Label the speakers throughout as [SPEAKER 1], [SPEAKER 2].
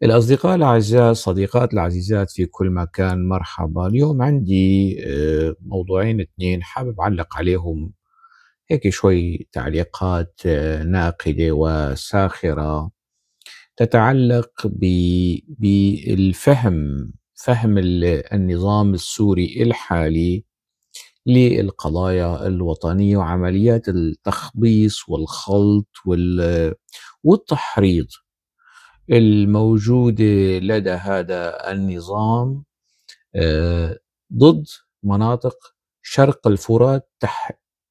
[SPEAKER 1] الأصدقاء الأعزاء، الصديقات العزيزات في كل مكان، مرحبا. اليوم عندي موضوعين اثنين حابب أعلق عليهم هيك شوي تعليقات ناقدة وساخرة تتعلق بالفهم، فهم النظام السوري الحالي للقضايا الوطنية وعمليات التخبيص والخلط والتحريض الموجودة لدى هذا النظام ضد مناطق شرق الفرات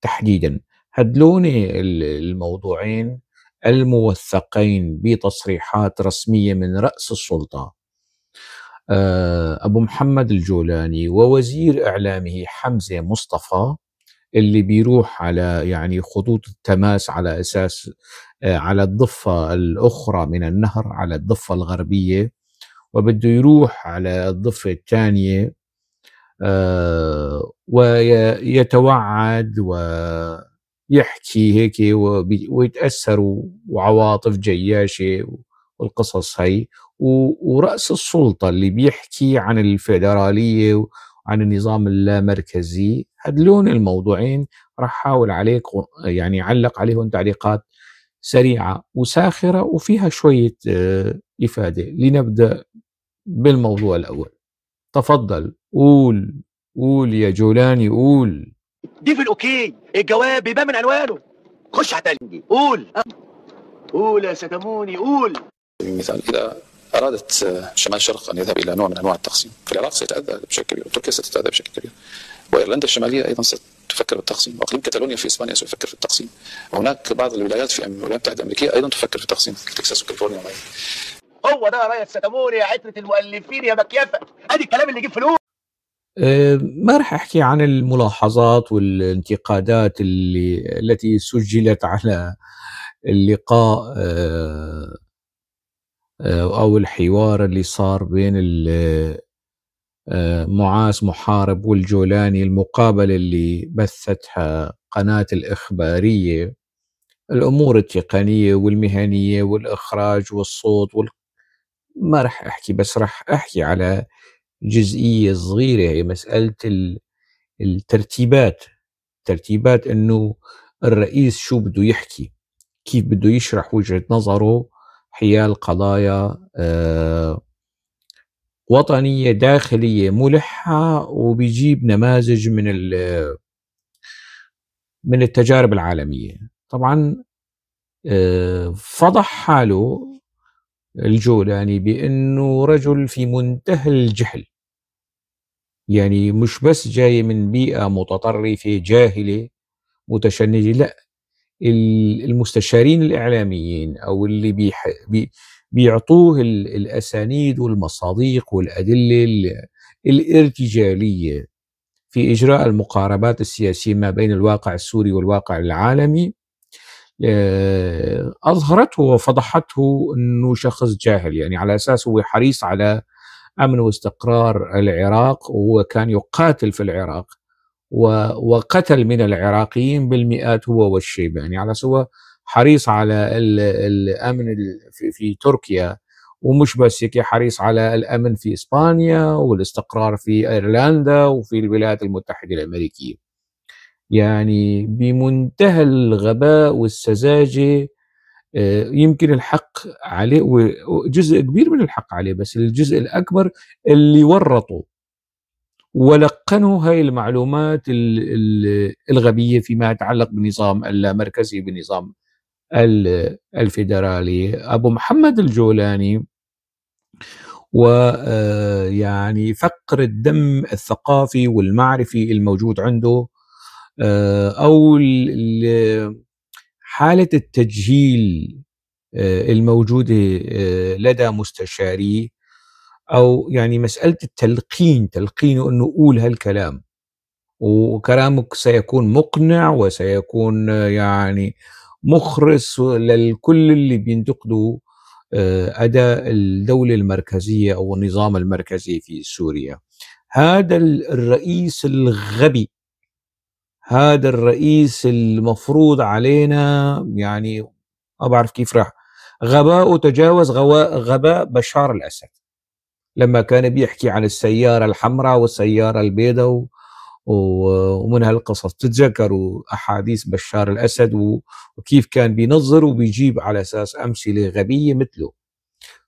[SPEAKER 1] تحديدا. هدلون الموضوعين الموثقين بتصريحات رسمية من رأس السلطة أبو محمد الجولاني ووزير إعلامه حمزة مصطفى، اللي بيروح على يعني خطوط التماس على أساس على الضفة الأخرى من النهر، على الضفة الغربية، وبده يروح على الضفة الثانية ويتوعد ويحكي هيك ويتأثر وعواطف جياشة والقصص هي. ورأس السلطة اللي بيحكي عن الفيدرالية وعن النظام اللامركزي. هدلون الموضوعين راح حاول عليك يعني علق عليهم تعليقات سريعة وساخرة وفيها شوية إفادة. لنبدأ بالموضوع الأول. تفضل، قول قول يا جولاني قول.
[SPEAKER 2] دي في الأوكي، الجواب بيبان من عنوانه. خش على التاني، قول قول يا ستموني قول.
[SPEAKER 3] مثال، إذا أرادت شمال شرق أن يذهب إلى نوع من أنواع التقسيم، فالعراق سيتأذى بشكل كبير، وتركيا ستتأذى بشكل كبير، وإيرلندا الشمالية أيضا ستفكر بالتقسيم، وإقليم كتالونيا في إسبانيا سيفكر في التقسيم، وهناك بعض الولايات في الولايات المتحدة الأمريكية أيضا تفكر في التقسيم، تكساس وكاليفورنيا وغيرها.
[SPEAKER 2] هو ده يا ريس ستموني يا عترة المؤلفين يا مكيفة، أدي الكلام اللي يجيب فلوس.
[SPEAKER 1] ما رح أحكي عن الملاحظات والانتقادات التي سجلت على اللقاء أو الحوار اللي صار بين معاذ محارب والجولاني، المقابلة اللي بثتها قناة الإخبارية. الأمور التقنية والمهنية والإخراج والصوت ما رح أحكي، بس رح أحكي على جزئية صغيرة، هي مسألة الترتيبات. ترتيبات إنه الرئيس شو بده يحكي، كيف بده يشرح وجهة نظره حيال قضايا وطنية داخلية ملحة، وبيجيب نماذج من التجارب العالمية. طبعا فضح حاله الجولاني بأنه رجل في منتهى الجهل، يعني مش بس جاي من بيئة متطرفة جاهلة متشنجة، لا، المستشارين الإعلاميين أو اللي بيعطوه الأسانيد والمصادق والأدلة الارتجالية في إجراء المقاربات السياسية ما بين الواقع السوري والواقع العالمي، أظهرته وفضحته أنه شخص جاهل. يعني على أساس هو حريص على أمن واستقرار العراق، وهو كان يقاتل في العراق وقتل من العراقيين بالمئات هو والشيباني، على سوى حريص على الأمن في تركيا، ومش بس هيك، حريص على الأمن في إسبانيا والاستقرار في أيرلندا وفي الولايات المتحدة الأمريكية. يعني بمنتهى الغباء والسذاجة، يمكن الحق عليه وجزء كبير من الحق عليه، بس الجزء الأكبر اللي ورطه ولقنوا هاي المعلومات الغبية فيما يتعلق بالنظام اللامركزي، بالنظام الفيدرالي. أبو محمد الجولاني ويعني فقر الدم الثقافي والمعرفي الموجود عنده، أو حالة التجهيل الموجودة لدى مستشاريه، أو يعني مسألة التلقين، تلقينه أنه قول هالكلام وكلامك سيكون مقنع وسيكون يعني مخرس للكل اللي بينتقدوا أداء الدولة المركزية أو النظام المركزي في سوريا. هذا الرئيس الغبي، هذا الرئيس المفروض علينا، يعني ما بعرف كيف راح غباؤه تجاوز غباء بشار الأسد لما كان بيحكي عن السيارة الحمراء والسيارة البيضاء ومن هالقصص. تتذكروا أحاديث بشار الأسد وكيف كان بينظر وبيجيب على أساس أمثلة غبية مثله.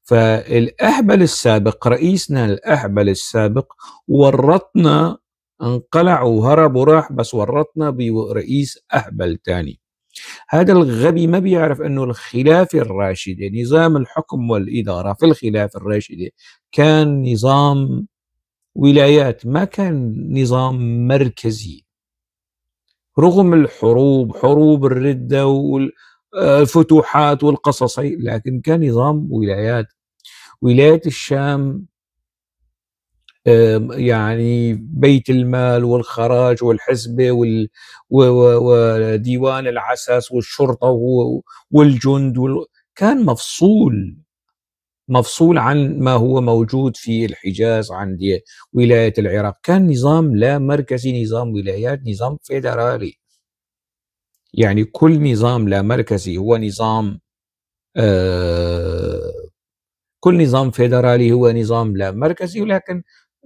[SPEAKER 1] فالأهبل السابق، رئيسنا الأهبل السابق، ورطنا، انقلع وهرب وراح، بس ورطنا برئيس أهبل تاني. هذا الغبي ما بيعرف أنه الخلافة الراشدة، نظام الحكم والإدارة في الخلافة الراشدة كان نظام ولايات، ما كان نظام مركزي. رغم الحروب، حروب الردة والفتوحات والقصص، لكن كان نظام ولايات. ولاية الشام يعني بيت المال والخراج والحسبة وديوان العساس والشرطة والجند كان مفصول عن ما هو موجود في الحجاز عند ولاية العراق. كان نظام لا مركزي، نظام ولايات، نظام فيدرالي. يعني كل نظام لا مركزي هو نظام، كل نظام فيدرالي هو نظام لا مركزي، ولكن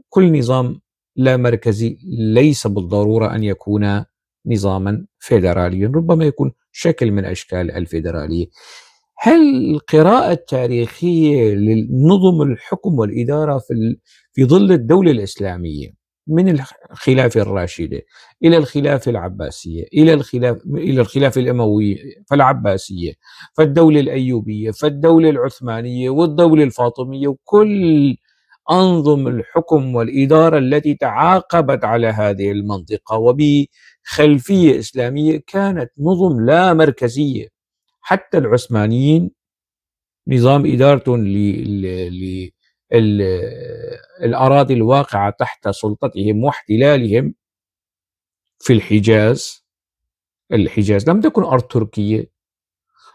[SPEAKER 1] كل نظام لا مركزي ليس بالضرورة أن يكون نظاما فيدراليا، ربما يكون شكل من أشكال الفيدرالية. هل القراءة التاريخية لنظم الحكم والإدارة في ظل الدولة الإسلامية من الخلافة الراشدة إلى الخلافة العباسية إلى الخلافة الأموية فالعباسية فالدولة الأيوبية فالدولة العثمانية والدولة الفاطمية وكل أنظم الحكم والإدارة التي تعاقبت على هذه المنطقة وبخلفية إسلامية كانت نظم لا مركزية؟ حتى العثمانيين نظام إدارتهم للأراضي الواقعة تحت سلطتهم واحتلالهم في الحجاز، الحجاز لم تكن أرض تركية،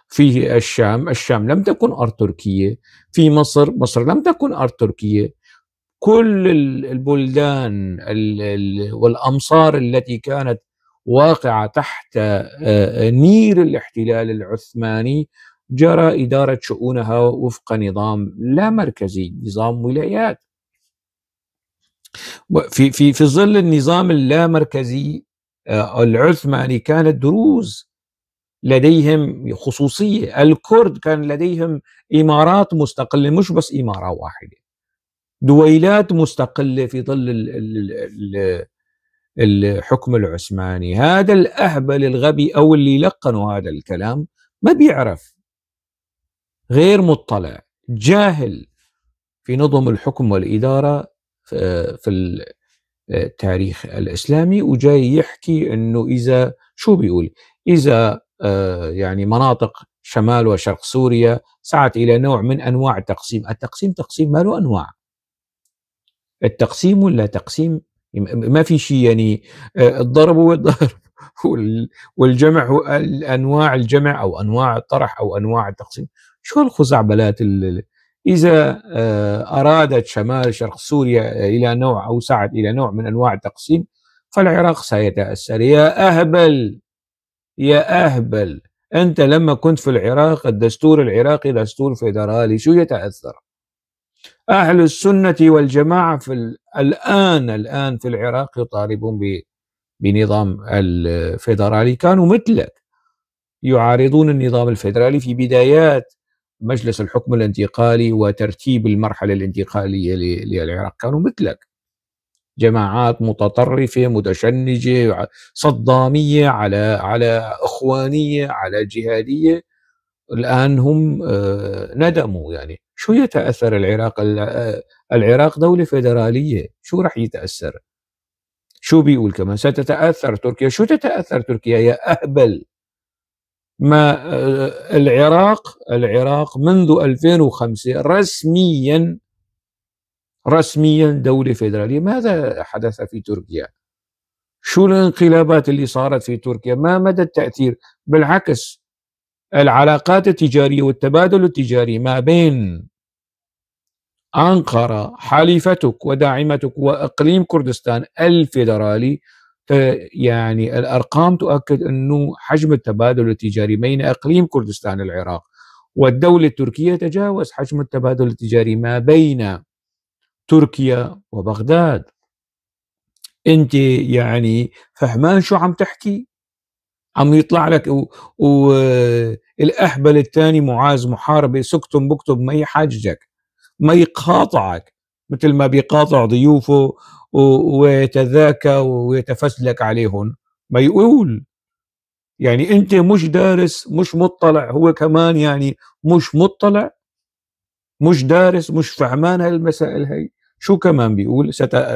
[SPEAKER 1] في الشام، الشام لم تكن أرض تركية، في مصر، مصر لم تكن أرض تركية. كل البلدان والأمصار التي كانت واقعة تحت نير الاحتلال العثماني جرى إدارة شؤونها وفق نظام لا مركزي، نظام ولايات. في في في ظل النظام اللامركزي العثماني كان الدروز لديهم خصوصية، الكرد كان لديهم إمارات مستقلة، مش بس إمارة واحدة، دويلات مستقلة في ظل الحكم العثماني. هذا الأهبل الغبي أو اللي لقنوا هذا الكلام ما بيعرف، غير مطلع، جاهل في نظم الحكم والإدارة في التاريخ الإسلامي، وجاي يحكي أنه إذا شو بيقول، إذا يعني مناطق شمال وشرق سوريا سعت إلى نوع من أنواع التقسيم. التقسيم تقسيم ما له أنواع، التقسيم ولا تقسيم ما في شيء، يعني الضرب هو الضرب والجمع هو أنواع الجمع أو أنواع الطرح أو أنواع التقسيم. شو الخزعبلات؟ إذا أرادت شمال شرق سوريا إلى نوع أو سعت إلى نوع من أنواع التقسيم فالعراق سيتأثر. يا أهبل، يا أهبل، أنت لما كنت في العراق الدستور العراقي دستور فيدرالي، شو يتأثر؟ أهل السنة والجماعة في الآن في العراق يطالبون بنظام الفيدرالي، كانوا مثلك يعارضون النظام الفيدرالي في بدايات مجلس الحكم الانتقالي وترتيب المرحلة الانتقالية للعراق، كانوا مثلك جماعات متطرفة متشنجة صدامية على إخوانية على جهادية. الآن هم ندموا. يعني شو يتأثر العراق؟ العراق دولة فيدرالية، شو رح يتأثر؟ شو بيقول كمان ستتأثر تركيا؟ شو تتأثر تركيا يا أهبل؟ ما العراق منذ 2005 رسميا دولة فيدرالية. ماذا حدث في تركيا؟ شو الانقلابات اللي صارت في تركيا؟ ما مدى التأثير؟ بالعكس، العلاقات التجارية والتبادل التجاري ما بين أنقرة حليفتك وداعمتك وإقليم كردستان الفيدرالي، يعني الأرقام تؤكد أنه حجم التبادل التجاري بين إقليم كردستان العراق والدولة التركية تجاوز حجم التبادل التجاري ما بين تركيا وبغداد. انت يعني فهمان شو عم تحكي؟ عم يطلع لك والأهبل الثاني معاذ محاربة سكتم بكتب، ما يحاججك، ما يقاطعك مثل ما بيقاطع ضيوفه ويتذاكى ويتفزلك عليهم، ما يقول يعني انت مش دارس مش مطلع، هو كمان يعني مش مطلع مش دارس مش فهمان هالمسائل هي. شو كمان بيقول؟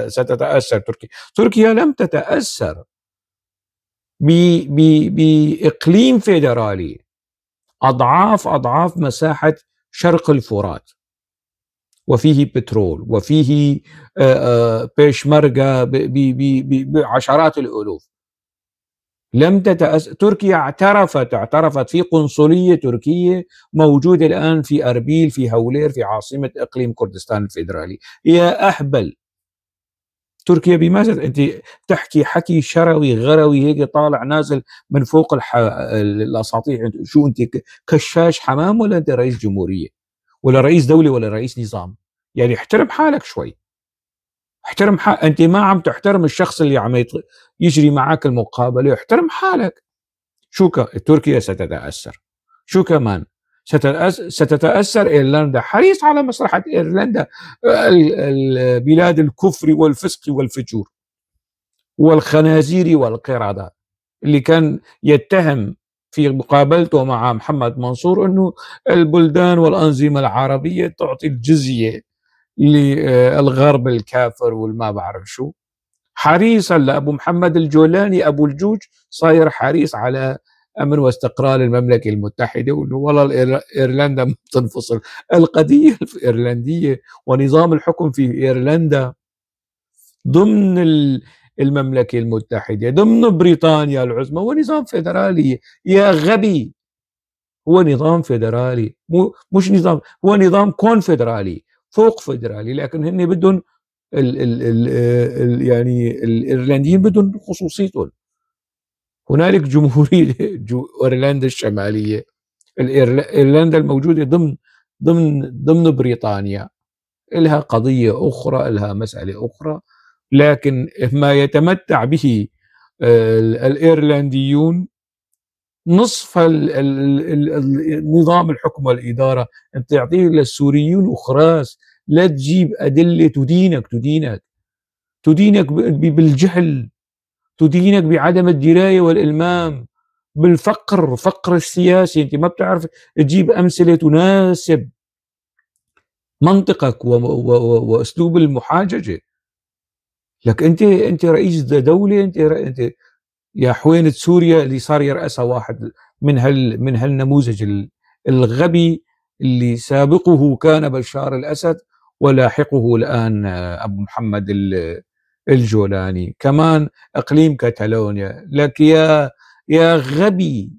[SPEAKER 1] ستتأثر تركيا. تركيا لم تتأثر بإقليم فيدرالي أضعاف أضعاف مساحة شرق الفرات، وفيه بترول وفيه بيشمركة بعشرات الألوف. لم تتأثر تركيا، اعترفت في قنصلية تركية موجودة الآن في أربيل في هولير في عاصمة إقليم كردستان الفيدرالي. يا أهبل، تركيا بماذا؟ أنت تحكي حكي شروي غروي هيك طالع نازل من فوق الأساطير. شو أنت كشاش حمام ولا أنت رئيس جمهورية ولا رئيس دولة ولا رئيس نظام؟ يعني احترم حالك شوي، احترم حالك. أنت ما عم تحترم الشخص اللي عم يجري معك المقابلة، احترم حالك. شو تركيا ستتأثر. شو كمان ستتأثر؟ إيرلندا، حريص على مصلحة إيرلندا، البلاد الكفر والفسق والفجور والخنازير والقردة، اللي كان يتهم في مقابلته مع محمد منصور أنه البلدان والأنظمة العربية تعطي الجزية للغرب الكافر والما بعرف شو. حريصا لأبو محمد الجولاني أبو الجوج، صاير حريص على أمن واستقرار المملكة المتحدة، وإنه والله إيرلندا ما بتنفصل. القضية الإيرلندية ونظام الحكم في إيرلندا ضمن المملكة المتحدة ضمن بريطانيا العظمى هو نظام فيدرالي يا غبي، هو نظام فيدرالي، مش نظام، هو نظام كونفدرالي فوق فيدرالي، لكن هن بدهم يعني الإيرلنديين بدهم خصوصيتهم. هنالك جمهورية إيرلندا الشمالية، إيرلندا الموجودة ضمن ضمن ضمن بريطانيا لها قضية أخرى، لها مسألة أخرى، لكن ما يتمتع به الإيرلنديون نصف نظام الحكم والإدارة. أنت تعطيه للسوريين وخراس، لا تجيب أدلة تدينك تدينك تدينك بالجهل، تدينك بعدم الدراية والإلمام، بالفقر، فقر السياسي. أنت ما بتعرف تجيب أمثلة تناسب منطقك وأسلوب المحاججة. لك أنت رئيس دولة، أنت يا حوينة سوريا اللي صار يرأسها واحد من هالنموذج الغبي اللي سابقه كان بشار الأسد ولاحقه الآن أبو محمد الجولاني. كمان إقليم كتالونيا، لك يا غبي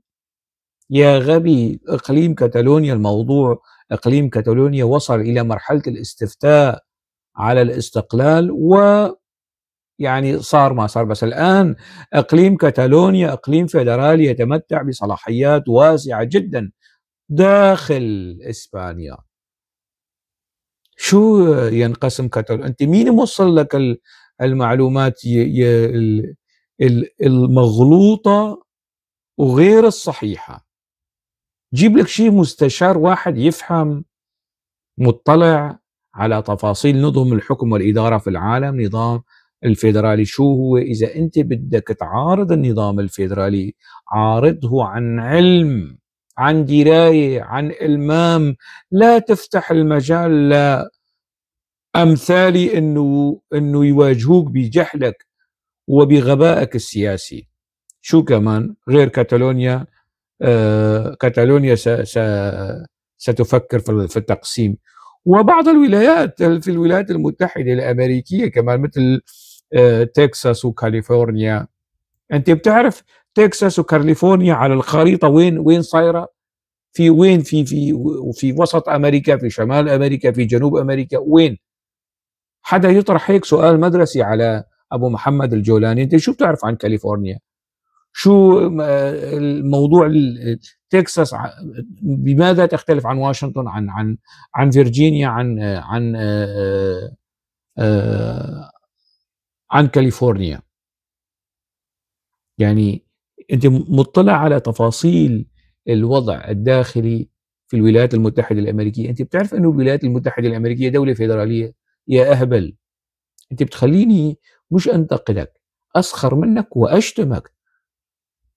[SPEAKER 1] يا غبي، إقليم كتالونيا، الموضوع إقليم كتالونيا وصل إلى مرحلة الاستفتاء على الاستقلال، و يعني صار ما صار. بس الآن إقليم كتالونيا إقليم فيدرالي يتمتع بصلاحيات واسعة جدا داخل إسبانيا. شو ينقسم كتالونيا؟ أنت مين موصل لك المعلومات المغلوطة وغير الصحيحة؟ جيب لك شيء مستشار واحد يفهم، مطلع على تفاصيل نظم الحكم والإدارة في العالم، نظام الفيدرالي شو هو. إذا أنت بدك تعارض النظام الفيدرالي عارضه عن علم، عن دراية، عن إلمام، لا تفتح المجال لأمثالي إنه يواجهوك بجهلك وبغبائك السياسي. شو كمان غير كتالونيا؟ كتالونيا ستفكر في التقسيم، وبعض الولايات في الولايات المتحدة الأمريكية كمان مثل تكساس وكاليفورنيا. أنت بتعرف تكساس وكاليفورنيا على الخريطة وين صايرة؟ في وين؟ في في في وسط أمريكا، في شمال أمريكا، في جنوب أمريكا، وين؟ حدا يطرح هيك سؤال مدرسي على أبو محمد الجولاني، أنت شو بتعرف عن كاليفورنيا؟ شو الموضوع؟ تكساس بماذا تختلف عن واشنطن، عن عن عن فيرجينيا، عن عن عن كاليفورنيا؟ يعني انت مطلع على تفاصيل الوضع الداخلي في الولايات المتحدة الأمريكية؟ انت بتعرف انه الولايات المتحدة الأمريكية دولة فيدرالية يا أهبل؟ انت بتخليني مش انتقدك، اسخر منك واشتمك،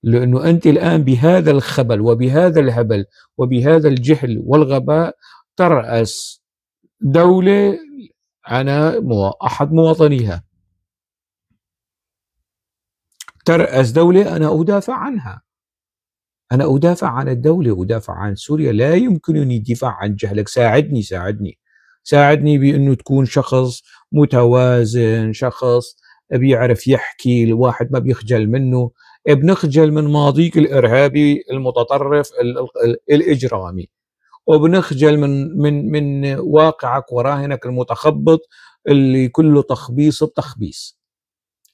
[SPEAKER 1] لأنه أنت الآن بهذا الخبل وبهذا الهبل وبهذا الجهل والغباء ترأس دولة أنا أحد مواطنيها، ترأس دولة أنا أدافع عنها، أنا أدافع عن الدولة، أدافع عن سوريا، لا يمكنني الدفاع عن جهلك. ساعدني ساعدني ساعدني بأنه تكون شخص متوازن، شخص بيعرف يحكي، الواحد ما بيخجل منه. بنخجل من ماضيك الإرهابي المتطرف الإجرامي، وبنخجل من واقعك وراهنك المتخبط اللي كله تخبيص بتخبيص.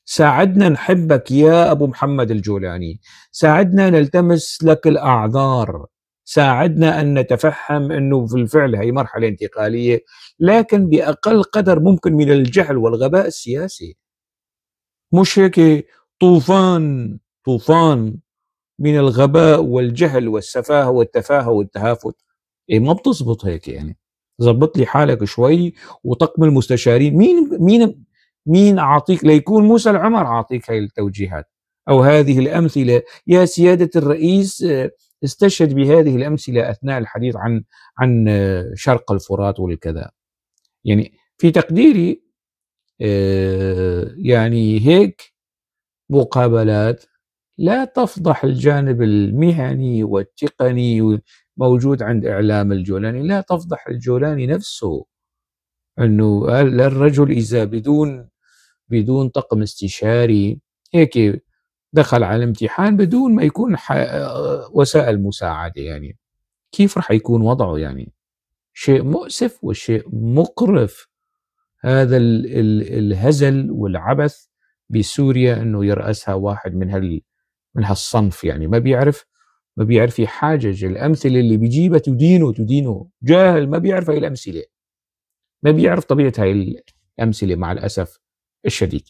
[SPEAKER 1] ساعدنا نحبك يا أبو محمد الجولاني، ساعدنا نلتمس لك الأعذار، ساعدنا أن نتفهم أنه في الفعل هي مرحلة انتقالية، لكن بأقل قدر ممكن من الجهل والغباء السياسي. مش هيك طوفان طوفان من الغباء والجهل والسفاهة والتفاهة والتهافت. إيه ما بتزبط هيك يعني. زبط لي حالك شوي وطقم المستشارين. مين مين عاطيك؟ ليكون موسى العمر عاطيك هاي التوجيهات أو هذه الأمثلة يا سيادة الرئيس؟ استشهد بهذه الأمثلة أثناء الحديث عن شرق الفرات والكذا. يعني في تقديري يعني هيك مقابلات لا تفضح الجانب المهني والتقني موجود عند إعلام الجولاني، لا تفضح الجولاني نفسه، أنه الرجل إذا بدون طقم استشاري هيك دخل على الامتحان بدون ما يكون وسائل مساعدة، يعني كيف رح يكون وضعه؟ يعني شيء مؤسف وشيء مقرف هذا الهزل والعبث بسوريا، انه يرأسها واحد من هالصنف، يعني ما بيعرف يحاجج. الامثله اللي بيجيبها تدينه جاهل، ما بيعرف هاي الامثله، ما بيعرف طبيعه هاي الامثله مع الاسف الشديد.